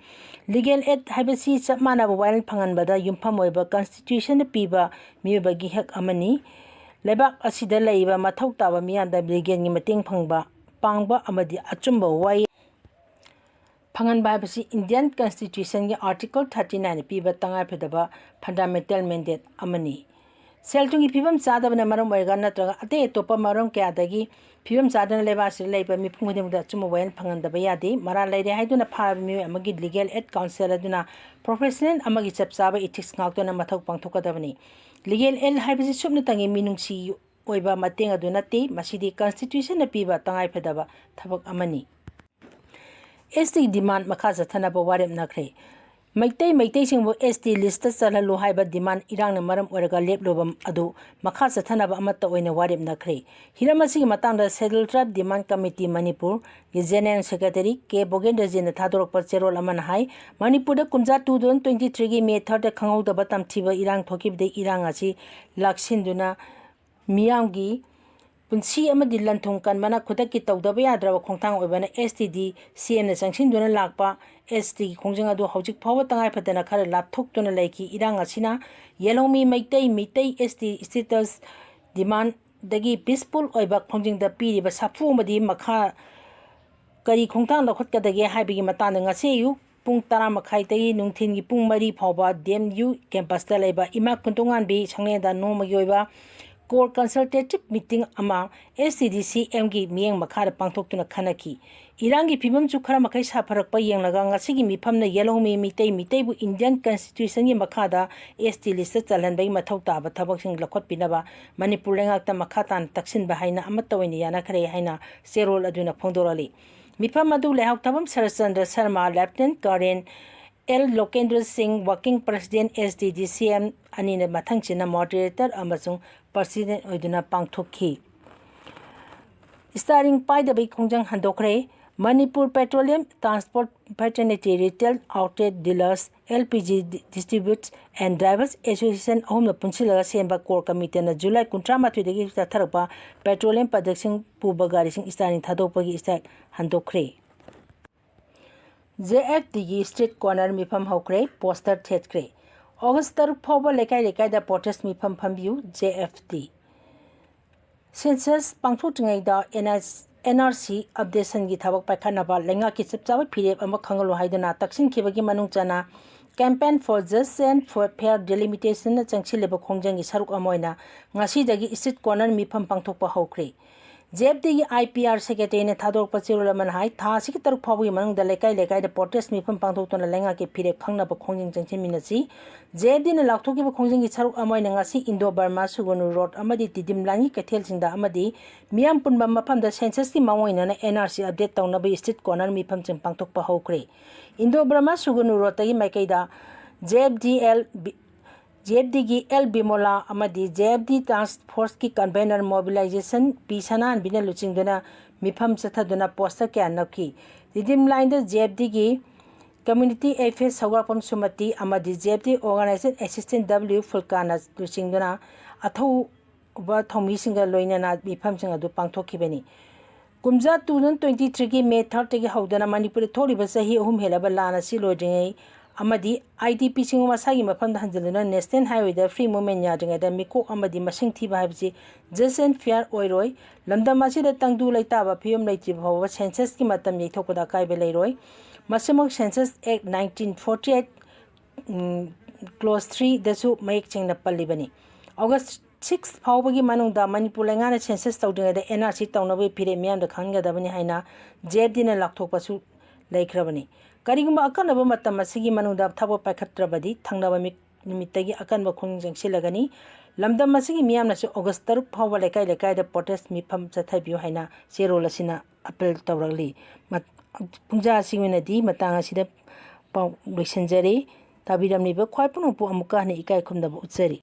legal aid ꯍꯥꯏꯕꯁꯤ ꯆꯞ ꯃꯥꯟꯅꯕ ꯋꯥꯌꯦꯜ ꯐꯪꯍꯟꯕꯗ ꯌꯨꯝꯐꯝ ꯑꯣꯏꯕ constitutionꯅ ꯄꯤꯕ ꯃꯤꯑꯣꯏꯕꯒꯤ ꯍꯛ ꯑꯃꯅꯤ꯫ ꯂꯩꯕꯥꯛ ꯑꯁꯤꯗ ꯂꯩꯔꯤꯕ ꯃꯊꯧ ꯇꯥꯕ ꯃꯤꯌꯥꯝꯗ legalꯒꯤ ꯃꯇꯦꯡ ꯐꯪꯕ, ꯄꯥꯡꯕ ꯑꯃꯗꯤ ꯑꯆꯨꯝꯕ ꯋꯥꯌꯦꯜ ꯐꯪꯍꯟꯕ ꯍꯥꯏꯕꯁꯤ Indian Constitutionꯒꯤ Article thirty nineꯅ ꯄꯤꯕ ꯇꯉꯥꯏꯐꯗꯕ fundamental mandate ꯑꯃꯅꯤ꯫ ꯁꯦꯜ ꯊꯨꯝꯒꯤ ꯐꯤꯕꯝ ꯆꯥꯗꯕꯅ ꯃꯔꯝ ꯑꯣꯏꯔꯒ ꯅꯠꯇ꯭ꯔꯒ ꯑꯇꯩ ꯑꯇꯣꯞꯄ ꯃꯔꯝ ꯀꯌꯥꯗꯒꯤ ꯐꯤꯕꯝ ꯆꯥꯗꯅ ꯂꯩꯕꯥꯛ ꯑꯁꯤꯗ ꯂꯩꯕ ꯃꯤꯄꯨꯝ ꯈꯨꯗꯤꯡꯃꯛꯇ ꯑꯆꯨꯝꯕ ꯋꯥꯌꯦꯜ ꯐꯪꯍꯟꯗꯕ ꯌꯥꯗꯦ꯫ ꯃꯔꯥꯜ ꯂꯩꯔꯦ ꯍꯥꯏꯗꯨꯅ ꯐꯥꯔꯕ ꯃꯤꯑꯣꯏ ꯑꯃꯒꯤ legal aid counsel ꯑꯗꯨꯅ professional ꯑꯃꯒꯤ ꯆꯞ ꯆꯥꯕ ethics ꯉꯥꯛꯇꯨꯅ ꯃꯊꯧ ꯄꯥꯡꯊꯣꯛꯀꯗꯕꯅꯤ꯫ Legal aid ꯍꯥꯏꯕꯁꯤ ꯁꯨꯞꯅꯇꯪꯒꯤ ꯃꯤꯅꯨꯡꯁꯤ ꯑꯣꯏꯕ ꯃꯇꯦꯡ ꯑꯗꯨ ꯅꯠꯇꯦ, ꯃꯁꯤꯗꯤ Constitutionꯅ ꯄꯤꯕ ꯇꯉꯥꯏꯐꯗꯕ ꯊꯕꯛ ꯑꯃꯅꯤ꯫ S T demand ꯃꯈꯥ ꯆꯠꯊꯅꯕ ꯋꯥꯔꯦꯞꯅꯈ꯭ꯔꯦ꯫ ꯃꯩꯇꯩ, ꯃꯩꯇꯩꯁꯤꯡꯕꯨ S T listꯇ ꯆꯜꯍꯜꯂꯨ ꯍꯥꯏꯕ demand ꯏꯔꯥꯡꯅ ꯃꯔꯝ ꯑꯣꯏꯔꯒ ꯂꯦꯞꯂꯨꯕ ꯑꯗꯨ ꯃꯈꯥ ꯆꯠꯊꯅꯕ ꯑꯃꯠꯇ ꯑꯣꯏꯅ ꯋꯥꯔꯦꯞꯅꯈ꯭ꯔꯦ꯫ ꯍꯤꯔꯝ ꯑꯁꯤꯒꯤ ꯃꯇꯥꯡꯗ Scheduled Tribe Demand Committee ꯃꯅꯤꯄꯨꯔꯒꯤ General Secretary ꯀꯦ ꯚꯣꯒꯦꯟꯗ꯭ꯔꯖꯤꯠꯅ ꯊꯥꯗꯣꯔꯛꯄ ꯆꯦꯔꯣꯜ ꯑꯃꯅ ꯍꯥꯏ, ꯃꯅꯤꯄꯨꯔꯗ ꯀꯨꯝꯖꯥ two thousand twenty threeꯒꯤ May thirdꯇ ꯈꯪꯍꯧꯗꯕ ꯇꯝꯊꯤꯕ ꯏꯔꯥꯡ ꯊꯣꯛꯈꯤꯕꯗꯒꯤ ꯏꯔꯥꯡ ꯑꯁꯤ ꯂꯥꯛꯁꯤꯟꯗꯨꯅ ꯃꯤꯌꯥꯝꯒꯤ ꯄꯨꯟꯁꯤ ꯑꯃꯗꯤ ꯂꯟ-ꯊꯨꯝ ꯀꯟꯕꯅ ꯈꯨꯗꯛꯀꯤ ꯇꯧꯗꯕ ꯌꯥꯗ꯭ꯔꯕ ꯈꯣꯡꯊꯥꯡ ꯑꯣꯏꯕꯅ S T D C Mꯅ ꯆꯪꯁꯤꯟꯗꯨꯅ ꯂꯥꯛꯄ S Tꯒꯤ ꯈꯣꯡꯖꯪ ꯑꯗꯨ ꯍꯧꯖꯤꯛ ꯐꯥꯎꯕ ꯇꯉꯥꯏ ꯐꯗꯅ ꯈꯔ ꯂꯥꯞꯊꯣꯛꯇꯨꯅ ꯂꯩꯈꯤ꯫ ꯏꯔꯥꯡ ꯑꯁꯤꯅ ꯌꯦꯜꯍꯧꯃꯤ Meitei, Meitei S T status demandꯗꯒꯤ peaceful ꯑꯣꯏꯕ ꯈꯣꯡꯖꯪꯗ ꯄꯤꯔꯤꯕ ꯁꯥꯐꯨ ꯑꯃꯗꯤ ꯃꯈꯥ ꯀꯔꯤ ꯈꯣꯡꯊꯥꯡ ꯂꯧꯈꯠꯀꯗꯒꯦ ꯍꯥꯏꯕꯒꯤ ꯃꯇꯥꯡꯗ ꯉꯁꯤ ꯑꯌꯨꯛ ꯄꯨꯡ ꯇꯔꯥ ꯃꯈꯥꯏꯗꯒꯤ ꯅꯨꯡꯊꯤꯜꯒꯤ ꯄꯨꯡ ꯃꯔꯤ ꯐꯥꯎꯕ ꯗꯤ ꯑꯦꯝ ꯌꯨ ꯀꯦꯝꯄꯁꯇ ꯂꯩꯕ ꯏꯃꯥ ꯈꯨꯟꯗꯣꯉꯥꯟꯕꯤ ꯁꯪꯂꯦꯟꯗ ꯅꯣꯡꯃꯒꯤ ꯑꯣꯏꯕ core consultative meeting ꯑꯃ ꯑꯦꯁ ꯇꯤ ꯗꯤ ꯁꯤ ꯑꯦꯝꯒꯤ ꯃꯤꯠꯌꯦꯡ ꯃꯈꯥꯗ ꯄꯥꯡꯊꯣꯛꯇꯨꯅ ꯈꯟꯅꯈꯤ꯫ ꯏꯔꯥꯡꯒꯤ ꯐꯤꯕꯝꯁꯨ ꯈꯔ ꯃꯈꯩ ꯁꯥꯐꯔꯛꯄ ꯌꯦꯡꯂꯒ ꯉꯁꯤꯒꯤ ꯃꯤꯐꯝꯅ ꯌꯦꯜꯍꯧꯃꯤ ꯃꯤꯇꯩ ꯃꯤꯇꯩꯕꯨ ꯏꯟꯗꯤꯌꯟ ꯀꯟꯁꯇꯤꯇ꯭ꯌꯨꯁꯟꯒꯤ ꯃꯈꯥꯗ ꯑꯦꯁ ꯇꯤ ꯂꯤꯁꯇ ꯆꯜꯍꯟꯕꯒꯤ ꯃꯊꯧ ꯇꯥꯕ ꯊꯕꯛꯁꯤꯡ ꯂꯧꯈꯠꯄꯤꯅꯕ ꯃꯅꯤꯄꯨꯔ ꯂꯩꯉꯥꯛꯇ ꯃꯈꯥ ꯇꯥꯅ ꯇꯛꯁꯤꯟꯕ ꯍꯥꯏꯅ ꯑꯃꯠꯇ ꯑꯣꯏꯅ ꯌꯥꯅꯈ꯭ꯔꯦ ꯍꯥꯏꯅ ꯆꯦꯔꯣꯜ ꯑꯗꯨꯅ ꯐꯣꯡꯗꯣꯔꯛꯂꯤ꯫ ꯃꯤꯐꯝ ꯑꯗꯨ ꯂꯩꯍꯥꯎ ꯊꯕꯝ ꯁꯔꯠꯆꯟꯗ꯭ꯔ ꯁꯔꯃ, ꯂꯦꯐꯇꯤꯅꯦꯟ ꯀꯔꯅꯦꯜ ꯑꯦꯜ ꯂꯣꯀꯦꯟꯗ꯭ꯔ ꯁꯤꯡ, ꯋꯥꯔꯀꯤꯡ ꯄ꯭ꯔꯁꯤꯗꯦꯟ ꯑꯦꯁ ꯇꯤ ꯗꯤ ꯁꯤ ꯑꯦꯝ ꯑꯅꯤꯅ ꯃꯊꯪꯁꯤꯠꯅ ꯃꯣꯗꯔꯦꯇꯔ ꯑꯃꯁꯨꯡ ꯄ꯭ꯔꯁꯤꯗꯦꯟ ꯑꯣꯏꯗꯨꯅ ꯄꯥꯡꯊꯣꯛꯈꯤ꯫ ꯁ꯭ꯇꯥꯔꯤꯡ ꯄꯥꯏꯗꯕꯒꯤ ꯈꯣꯡꯖꯪ ꯍꯟꯗꯣꯛꯈ꯭ꯔꯦ꯫ Manipur petroleum transport fraternity, retail outlet dealers, L P G distributor and drivers association ꯑꯍꯨꯝꯅ ꯄꯨꯟꯁꯤꯜꯂꯒ ꯁꯦꯝꯕ ꯀꯣꯔ ꯀꯃꯤꯇꯤꯅ ꯖꯨꯂꯥꯏ ꯀꯨꯟꯊ꯭ꯔꯥ ꯃꯥꯊꯣꯏꯗꯒꯤ ꯆꯠꯊꯔꯛꯄ ꯄꯦꯇ꯭ꯔꯣꯂꯤꯌꯝ ꯄ꯭ꯔꯗꯛꯁꯤꯡ ꯄꯨꯕ ꯒꯥꯔꯤꯁꯤꯡ ꯁ꯭ꯇꯥꯔꯤꯡ ꯊꯥꯗꯣꯛꯄꯒꯤ ꯁ꯭ꯇ꯭ꯔꯥꯏꯛ ꯍꯟꯗꯣꯛꯈ꯭ꯔꯦ꯫ ꯖꯦ ꯑꯦꯐ ꯇꯤꯒꯤ ꯁ꯭ꯇ꯭ꯔꯤꯠ ꯀꯣꯔꯅꯔ ꯃꯤꯐꯝ ꯍꯧꯈ꯭ꯔꯦ, ꯄꯣꯁꯇꯔ ꯊꯦꯠꯈ꯭ꯔꯦ꯫ ꯑꯣꯒꯁ ꯇꯔꯨꯛ ꯐꯥꯎꯕ ꯂꯩꯀꯥꯏ ꯂꯩꯀꯥꯏꯗ ꯄ꯭ꯔꯣꯇꯦꯁ ꯃꯤꯐꯝ ꯐꯝꯕꯤꯌꯨ, ꯖꯦ ꯑꯦꯐ ꯇꯤ꯫ ꯁꯦꯟꯁꯁ ꯄꯥꯡꯊꯣꯛꯇ꯭ꯔꯤꯉꯩꯗ ꯑꯦꯟ ꯑꯥꯔ ꯁꯤ ꯑꯞꯗꯦꯁꯟꯒꯤ ꯊꯕꯛ ꯄꯥꯏꯈꯠꯅꯕ ꯂꯩꯉꯥꯛꯀꯤ ꯆꯞ ꯆꯥꯕ ꯐꯤꯔꯦꯞ ꯑꯃ ꯈꯪꯍꯜꯂꯨ ꯍꯥꯏꯗꯨꯅ ꯇꯛꯁꯤꯟꯈꯤꯕꯒꯤ ꯃꯅꯨꯡ ꯆꯟꯅ Campaign for Just and for Fair Delimitation ꯅ ꯆꯪꯁꯤꯜꯂꯤꯕ ꯈꯣꯡꯖꯪꯒꯤ ꯁꯔꯨꯛ ꯑꯃ ꯑꯣꯏꯅ ꯉꯁꯤꯗꯒꯤ ꯁ꯭ꯇ꯭ꯔꯤꯠ ꯀꯣꯔꯅꯔ ꯃꯤꯐꯝ ꯄꯥꯡꯊꯣꯛꯄ ꯍꯧꯈ꯭ꯔꯦ꯫ ꯖꯦ ꯑꯦꯐ ꯇꯤꯒꯤ ꯑꯥꯏ ꯄꯤ ꯑꯥꯔ ꯁꯦꯀ꯭ꯔꯦꯇꯔꯤꯅ ꯊꯥꯗꯣꯔꯛꯄ ꯆꯦꯔꯣꯜ ꯑꯃꯅ ꯍꯥꯏ, ꯊꯥ ꯑꯁꯤꯒꯤ ꯇꯔꯨꯛ ꯐꯥꯎꯕꯒꯤ ꯃꯅꯨꯡꯗ ꯂꯩꯀꯥꯏ ꯂꯩꯀꯥꯏꯗ ꯄ꯭ꯔꯣꯇꯦꯁ ꯃꯤꯐꯝ ꯄꯥꯡꯊꯣꯛꯇꯨꯅ ꯂꯩꯉꯥꯛꯀꯤ ꯐꯤꯔꯦꯞ ꯈꯪꯅꯕ ꯈꯣꯡꯖꯪ ꯆꯪꯁꯤꯟꯃꯤꯟꯅꯁꯤ꯫ ꯖꯦ ꯑꯦꯐ ꯇꯤꯅ ꯂꯥꯎꯊꯣꯛꯈꯤꯕ ꯈꯣꯡꯖꯪꯒꯤ ꯁꯔꯨꯛ ꯑꯃ ꯑꯣꯏꯅ ꯉꯁꯤ ꯏꯟꯗꯣ ꯕꯔꯃꯥ ꯁꯨꯒꯅꯨ ꯔꯣꯗ ꯑꯃꯗꯤ ꯇꯤꯗꯤꯝ ꯂꯥꯏꯟꯒꯤ ꯀꯩꯊꯦꯜꯁꯤꯡꯗ ꯑꯃꯗꯤ ꯃꯤꯌꯥꯝ ꯄꯨꯟꯕ ꯃꯐꯝꯗ ꯁꯦꯟꯁꯁꯀꯤ ꯃꯑꯣꯡ ꯏꯟꯅꯅ ꯑꯦꯟ ꯑꯥꯔ ꯁꯤ ꯑꯞꯗꯦꯠ ꯇꯧꯅꯕꯒꯤ ꯁ꯭ꯇ꯭ꯔꯤꯠ ꯀꯣꯔꯅꯔ ꯃꯤꯐꯝꯁꯤꯡ ꯄꯥꯡꯊꯣꯛꯄ ꯍꯧꯈ꯭ꯔꯦ꯫ ꯏꯟꯗꯣ ꯕꯔꯃꯥ ꯁꯨꯒꯅꯨ ꯔꯣꯗꯇꯒꯤ ꯃꯥꯏꯀꯩꯗ ꯖꯦ ꯑꯦꯐ ꯗꯤ ꯑꯦꯜ ꯕꯤ-, ꯖꯦ ꯑꯦꯐ ꯗꯤꯒꯤ ꯑꯦꯜ ꯕꯤꯃꯣꯂꯥ ꯑꯃꯗꯤ ꯖꯦ ꯑꯦꯐ ꯗꯤ ꯇꯥꯁꯛ ꯐꯣꯔꯁꯀꯤ ꯀꯟꯚꯦꯅꯔ ꯃꯣꯕꯤꯂꯥꯏꯖꯦꯁꯟ ꯄꯤ ꯁꯅꯥꯍꯟꯕꯤꯅ ꯂꯨꯆꯤꯡꯗꯨꯅ ꯃꯤꯐꯝ ꯆꯠꯊꯗꯨꯅ ꯄꯣꯁꯇꯔ ꯀꯌꯥ ꯅꯞꯈꯤ꯫ ꯇꯤꯗꯤꯝ ꯂꯥꯏꯟꯗ ꯖꯦ ꯑꯦꯐ ꯗꯤꯒꯤ ꯀꯝꯃ꯭ꯌꯨꯅꯤꯇꯤ ꯑꯦꯐꯤꯌꯔ ꯁꯧꯒ꯭ꯔꯥꯛꯄꯝ ꯁꯨꯃꯇꯤ ꯑꯃꯗꯤ J F D organisation assistant W ꯐꯨꯜꯀꯥꯅ ꯂꯨꯆꯤꯡꯗꯨꯅ ꯑꯊꯧꯕ ꯊꯧꯃꯤꯁꯤꯡꯒ ꯂꯣꯏꯅꯅ ꯃꯤꯐꯝꯁꯤꯡ ꯑꯗꯨ ꯄꯥꯡꯊꯣꯛꯈꯤꯕꯅꯤ꯫ ꯀꯨꯝꯖꯥ two thousand twenty threeꯒꯤ ꯃꯦ thirdꯇꯒꯤ ꯍꯧꯗꯨꯅ ꯃꯅꯤꯄꯨꯔꯗ ꯊꯣꯛꯂꯤꯕ ꯆꯍꯤ ꯑꯍꯨꯝ ꯍꯦꯜꯂꯕ ꯂꯥꯟ ꯑꯁꯤ ꯂꯣꯏꯗ꯭ꯔꯤꯉꯩ ꯑꯃꯗꯤ IDPꯁꯤꯡꯕꯨ ꯃꯁꯥꯒꯤ ꯃꯐꯝꯗ ꯍꯟꯖꯤꯟꯗꯨꯅ National Highwayꯗ free movement ꯌꯥꯗ꯭ꯔꯤꯉꯩꯗ ꯃꯤꯀꯣꯛ ꯑꯃꯗꯤ ꯃꯁꯤꯡ ꯊꯤꯕ ꯍꯥꯏꯕꯁꯤ just and fair ꯑꯣꯏꯔꯣꯏ꯫ ꯂꯝꯗꯝ ꯑꯁꯤꯗ ꯇꯪꯗꯨ ꯂꯩꯇꯥꯕ ꯐꯤꯕꯝ ꯂꯩꯇ꯭ꯔꯤꯕ ꯐꯥꯎꯕ censusꯀꯤ ꯃꯇꯝ ꯌꯩꯊꯣꯛꯄꯗ ꯑꯀꯥꯏꯕ ꯂꯩꯔꯣꯏ꯫ ꯃꯁꯤꯃꯛ Census Act nineteen forty eight, ꯎꯝ, clause threeꯗꯁꯨ ꯃꯌꯦꯛ ꯁꯦꯡꯅ ꯄꯜꯂꯤꯕꯅꯤ꯫ August six ꯐꯥꯎꯕꯒꯤ ꯃꯅꯨꯡꯗ ꯃꯅꯤꯄꯨꯔ ꯂꯩꯉꯥꯛꯅ census ꯇꯧꯗ꯭ꯔꯤꯉꯩꯗ NRC ꯇꯧꯅꯕꯒꯤ ꯐꯤꯔꯦꯞ ꯃꯤꯌꯥꯝꯗ ꯈꯪꯍꯟꯒꯗꯕꯅꯤ ꯍꯥꯏꯅ JFDꯅ ꯂꯥꯎꯊꯣꯛꯄꯁꯨ ꯂꯩꯈ꯭ꯔꯕꯅꯤ꯫ ꯀꯔꯤꯒꯨꯝꯕ ꯑꯀꯛꯅꯕ ꯃꯇꯝ ꯑꯁꯤꯒꯤ ꯃꯅꯨꯡꯗ ꯊꯕꯛ ꯄꯥꯏꯈꯠꯇ꯭ꯔꯕꯗꯤ ꯊꯪꯅꯕ ꯃꯤ-, ꯅꯨꯃꯤꯠꯇꯒꯤ ꯑꯀꯟꯕ ꯈꯣꯡ ꯆꯪꯁꯤꯜꯂꯒꯅꯤ꯫ ꯂꯝꯗꯝ ꯑꯁꯤꯒꯤ ꯃꯤꯌꯥꯝꯅꯁꯨ August ꯇꯔꯨꯛ ꯐꯥꯎꯕ ꯂꯩꯀꯥꯏ ꯂꯩꯀꯥꯏꯗ protest ꯃꯤꯐꯝ ꯆꯠꯊꯕꯤꯌꯨ ꯍꯥꯏꯅ ꯆꯦꯔꯣꯜ ꯑꯁꯤꯅ appeal ꯇꯧꯔꯛꯂꯤ꯫ ꯃꯠ-, ꯄꯨꯡꯖꯥ ꯑꯁꯤꯒꯤ ꯑꯣꯏꯅꯗꯤ ꯃꯇꯥꯡ ꯑꯁꯤꯗ ꯄꯥꯎ ꯂꯣꯏꯁꯤꯟꯖꯔꯤ꯫ ꯇꯥꯕꯤꯔꯝꯂꯤꯕ ꯈ꯭ꯋꯥꯏ ꯄꯨꯝꯅꯃꯛꯄꯨ ꯑꯃꯨꯛꯀ ꯍꯟꯅ ꯏꯀꯥꯏ ꯈꯨꯝꯅꯕ ꯎꯠꯆꯔꯤ꯫